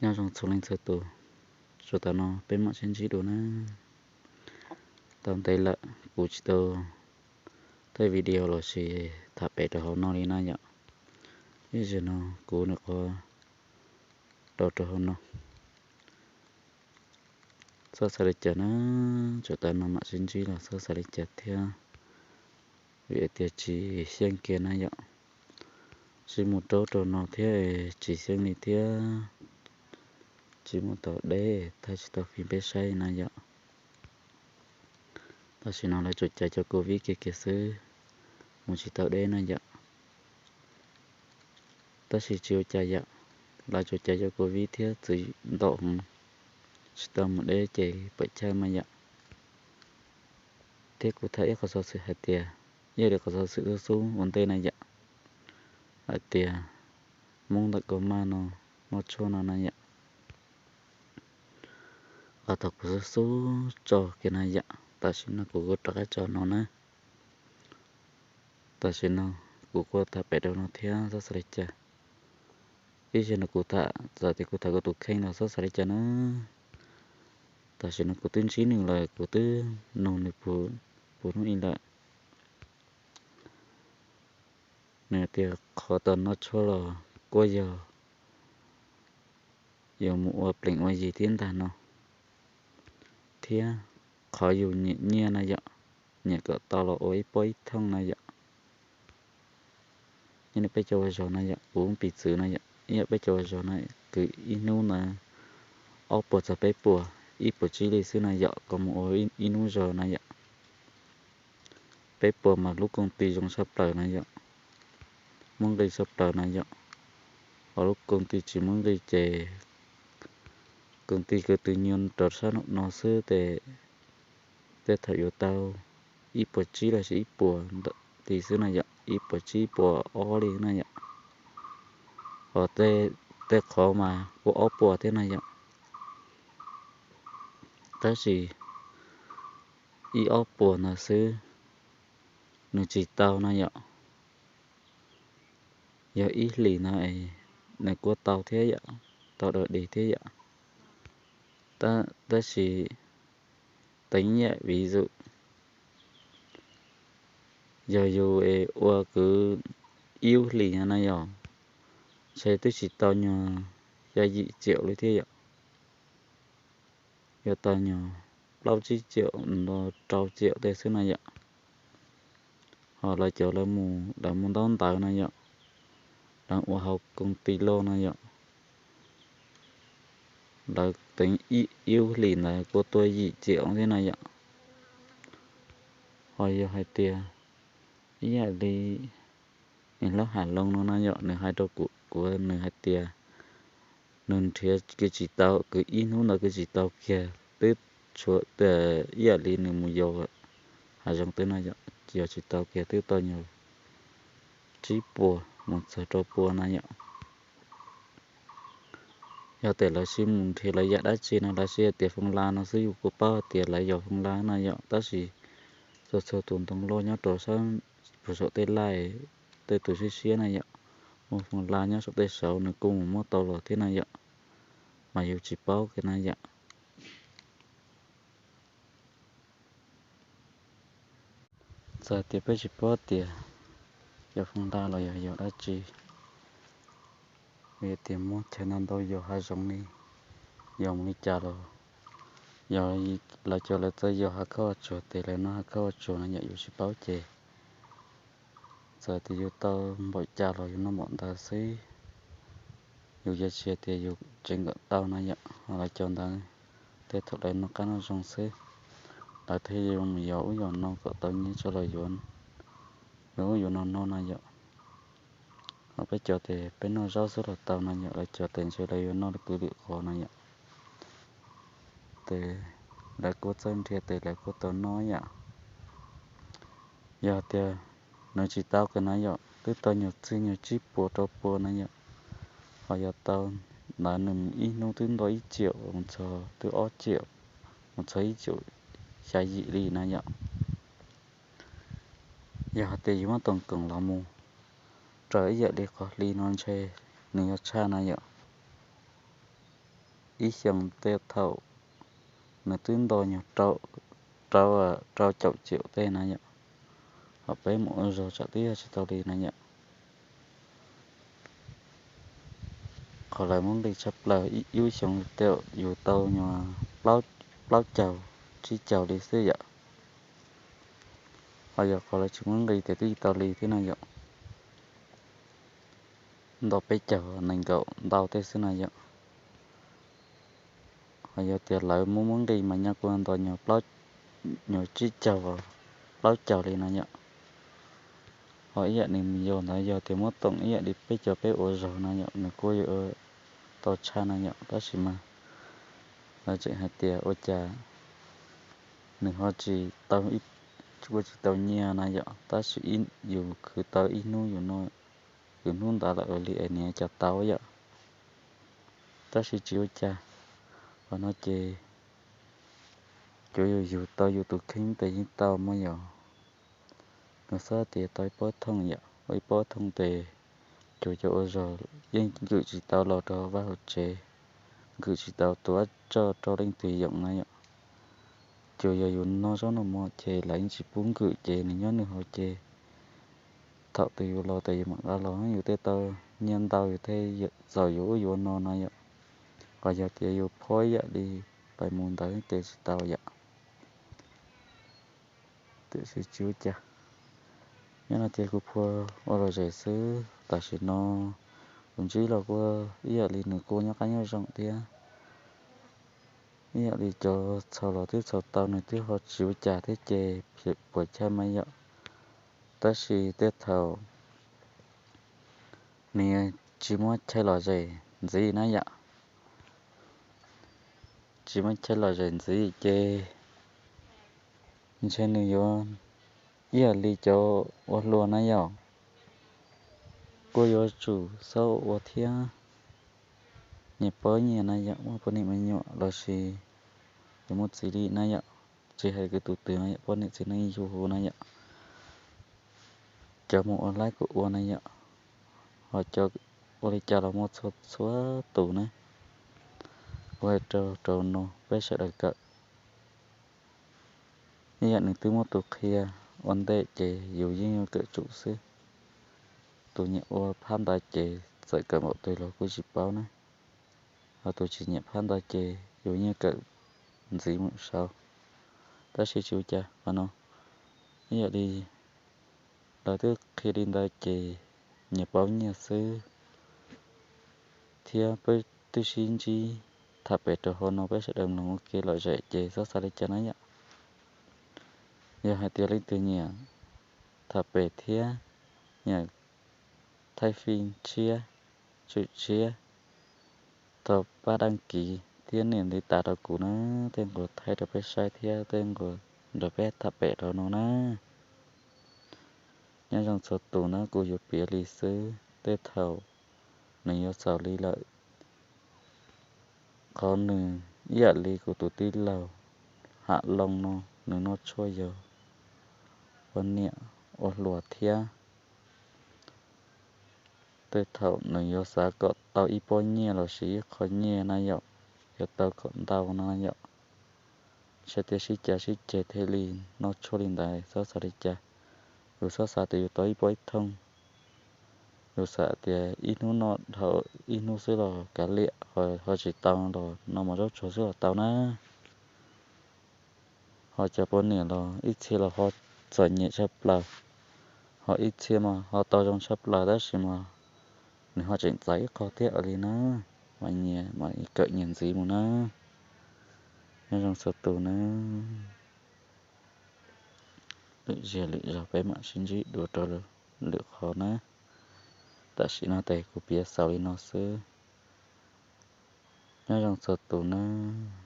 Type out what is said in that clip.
Nyob zoo txhua leej txhua tus, tsam tam no peb mam sib ntsib dua na. Tau ntev lawm kuv tsis tau thaij video los sis tham pem rau hauv no li na yom. Ib zaug no kuv nyuam qhuav rau rau hauv no. Txhob xav li cas na, tsam tam no mam sib ntsib los txhob xav li cas thiab, vim tias tsis xyeej kiag na yom. Sib mus raub rau no thiab tsis xyeej li thiab, tsis mus tau deb thiab tsis tau fim peb saib na yom. Tam sim no lawv tsuas cav cov covid kiag kiag xwb, mus tsis tau deb na yom. Tab sis tsis ua cas yom, lawv tsuas cav cov covid thiab txwv ntau heev, tsis tau mus deb ces pam chaj mas yom. Thiab kuv tham ib qhov xov xwm hais tias, yog li qhov xov xwm xub xub ua ntej na yom, hais tias Hmoob ntawm Kaus Maj no, Noj Tshuaj no na yom. Qhov thaum kuv xub xub tso kiag na yom, tam sim no kuv kuj rov qab tso no na. Tam sim no kuv kuj tham pem rau no thiab txhob xav li cas. Ib zaug no kuv tham, txawm tias kuv tham kuv tus kheej los txhob xav li cas na. Tam sim no kuv twb ntsib nws lawm, kuv twb nug nws puv hnub ib lawm. Nws tias qhov tau Noj Tshuaj los kuj yog yuav mus ua pleev ua yi thiab ntag no, thiab qhov yus nyiam nyiaj na yom, nyiam kom tau los ua ib pob ib thooj na yom. Yog li peb cov ua zog na yom, kuv piv txwv na yom, ib yam peb cov ua zog na, kwv ib hnub ntawd ob puas txog peb puas, ib puas tsib li xwb na yom, kom mus ua ib hnub zog na yom. Peb puas mas lub koom ti zoo tshaj plaws na yom, muaj nqi tshaj plaws na yom. Ho lub koom ti tsis muaj nqi ces koom ti kwv tw nyuag rau sab nraum no xwb ces tej thaum yuav tau ib puas tsib los sis ib puas ntawm ti xwb na yom, ib puas tsib ib puas ob li na yom. Ho tej qhov mas kuj ob puas thiab na yom. Tab sis ib ob puas ntawd xwb nws tsis tau na yom. Yog ib hlis no es nws kuj tau thiab yom, tau dua dig thiab yom. Tab sis teev ib yam viv ntsum, yog yus es ua kwv ib lub hlis no na yom, ntshe twb tsis tau nyuag xya yim tsiaum li thiab yom. Yuav tau nyuag plaub tsib tsiaum los rau tsiaum tej xwb na yom. Ho lawv cov lawv mus ntaub ntawv na yom, lawv ua hauv koom ti loj na yom, lawv teev ib lub hlis ntawd kuj tuaj yim tsiaum thiab na yom. Ho yog hais tias ib yam li nws hlob Hav Loos no na yom, nws hais rau kuv, kuv nws hais tias nws nrhiav kwv tsis tau, kwv ib hnub ntawd kwv tsis tau kiag, twb tshuav ib yam li nws mus yos hav zoov twb no yom, yos tsis tau kiag twb tau nyuag tsib puas mus txog rau pua na yom. Yog tias lawv sib mus nrhiav lawv yam dab tsi no lawv sib hais tias Foos Las no xwb, yus kuj paub hais tias lawv yog Foos Las na yom, tab sis txhua txhua tus ntoo loj nyob rau sab puag saum tej laij, tej tus siab siab na yom, muaj Foos Las nyob saum tej saud nws kuj mus muab tau los thiab na yom, mas yus tsis paub kiag na yom. Txawm tias peb tsis paub tias yog Foos Las los yog yog dab tsi, vim tias muaj chaw ntau ntau yos hav zoov li, yos mus li cas los yog lawv cov lawv txawj yos hav khaub hav tsuag tes lawv noj hav khaub hav tsuag no yom, yus tsis paub ces txawm tias yus tau npaum cas los yus noj npaum ntawd xwb. Yus yeej tsis hais tias yus tseem nkawm tau na yom, lawv cov ntawd tej thaum lawv noj qab noj zoo xwb, lawv thiaj yuav mus yos ub yos no kom tau nyiaj tso los yuav, yuav ub yuav no no na yom. Ho peb cov tes peb noj zaub xwb los tau no yom, lawv cov tes ntshe lawv yuav noj kwv lwm qhov na yom. Tes lawv kuj txawj nrhiav tes lawv kuj tau noj yom. Yog tias nws tsis tau kiag na yom, twb tau nyuag txij nyuag tsib puas rau pua na yom. Ho yog tau ntawd nws mus ib hnub twb nto ib tsiaum mus txog twb ob tsiaum, mus txog ib tsiaum xya yim li na yom. Yog hais tias yus muab toom koom los mus raws ib yam li qhov hli no ntshe nws yuav tshaj na yom. ib xyoos tej thaum nws twb nto nyuag rau, rau, rau caum ciam tej na yom. Ho peb mus ua zog tsam twb yog tsis tau li na yom. Qhov lawv muab nqi tshaj plaws ib xyoos tej yus tau nyuag plaub caug, tsib caug li xwb yom. Ho yog qhov lawv tsis muab nqi ces twb tsis tau li thiab na yom. Nto peb caug nees nkaum ntau tej xwb na yom. Ho yog tias lawv muab muab nqi mas nyaj kuj nto nyuag tsib caug, plaub caug li na yom. Ho ib yam nws mus yos ntawd yog tias muab toom ib yam li peb cov peb ua zog na yom, nws kuj yuav tau tshaj na yom, tab sis mas lawv tseem hais tias ua cas nws ho tsis tau, kuj tsis tau nyiaj na yom, tab sis yus khwv tau ib hnub yus no, yus hnub ntawd lawm li es nws cov tau yom. Tab sis tsis ua cas, qhov no ces cuav yus yug tau yus tus kheej tes yeej tau mas yog nws xav tias tau ib pob thooj yom, ua ib pob thooj tes cuav cov ua zog yeej nkwm tsis tau los rau vaj hauv tsev, nkwm tsis tau tus dab tsaj rau leej twg yoom na yom. Cuav yog yus noj zaub noj mov ces lawv yeej tsis pub nkwm ces nws nyob nws hauv ces thaum twg yus los tes yus mam nqa los, yus tej tau nyiaj ntau yus tej txaus yus ub yus no na yom. Qhov yog tias yus phob ib yam li pais mus ntawd ces tsis tau yom. Tiam sis tsis ua cas, nyob no ces kuv phua ua lom zem xwb tam sim no. Kuv ntsib los kuj ib yam li nws kuj nyob qab nyob zoo thiab. Ib yam li cov txhaum los twb txhaum tau nws twb ho tsis ua cas thiab ces puas chawj mas yom. Tab sis tej thaum nws tsis muab chaw lom zem ntxiv na yom, tsis muab chaw lom zem ntxiv ces ntshe nws yuav ib yam li cov ua hluas na yom, kuj yuav tsum xav ua thiab. Nyias paub nyias na yom, muaj poj niam me nyuam los sis yuav muaj txiv li na yom, tsis hais kwv tus twg na yom, poj niam txiv neej yug na yom, cov mus ua laib kuj ua na yom, ho cov ua li cas los muaj txhua txhua tus na. Kuv hais rau rau no peb sawv daws kawm, ib yam nws twb muab tus qhia ua ntej ces yus yeej yuav kawm tsum xwb. Tus nyiam ua phab ntawd ces txawm kawm npaum twg los kuj tsis paub na, ho tus tsis nyiam phab ntawd ces yus yeej kawm ntxiv mus saud. Tab sis tsis ua cas qhov no, ib yam li lawv twb qhia li ntawd ces nyias paub nyias xwb, thiab peb twb sib ntsib tham pem rau hauv no peb sawv daws mloog ua ke lom zem ces txhob xav li cas na yom. Yog hais tias leej twg nyiam tham pem thiab nyiam thaij fij tshiab, tswm tshiab, thov pab dag kiv thiab nias ntiv tas rau kuv na, tej nquas thaij rau peb saib thiab tej nquas nrog peb tham pem rau no na. Nyob zoo txhua tus na, kuv yuav piav li xwb, tej thaum nws yuav xaus li lawm. Qhov nws ib yam li kuv tus tij laug Ham Loo no, nws noj tshuaj yog ua niam ua hluas thiab. Tej thaum nws yuav xav kom tau ib pob nyiaj los sis ib qho nyiaj na yom, yuav tau kom ntau no na yom, ntshe tias sib cav sib ceg thiaj li noj tshuaj li ntawd, txhob xav li cas. Yus txhob xav tias yus tau ib pob ib thooj, yus xav tias ib hnub noj dhau ib hnub xwb los kav liam, ho tsis tau los no mas zaub tsuag xwb los tau na. Ho cov poj niam los ib txhia los ho txom nyem tshaj plaws, ho ib txhia mas ho tau zoo tshaj plaws tab sis mas nws ho tseem txais ib qho thiab li na, mas nyias mas kawm nyias ntxiv mus na. Nyob zoo txhua tus na, lwm ziag lwm zaug peb mam sib ntsib dua rau lwm qhov na. Tam sim no ces kuv piav xaus li no xwb. Nyob zoo txhua tus nawb.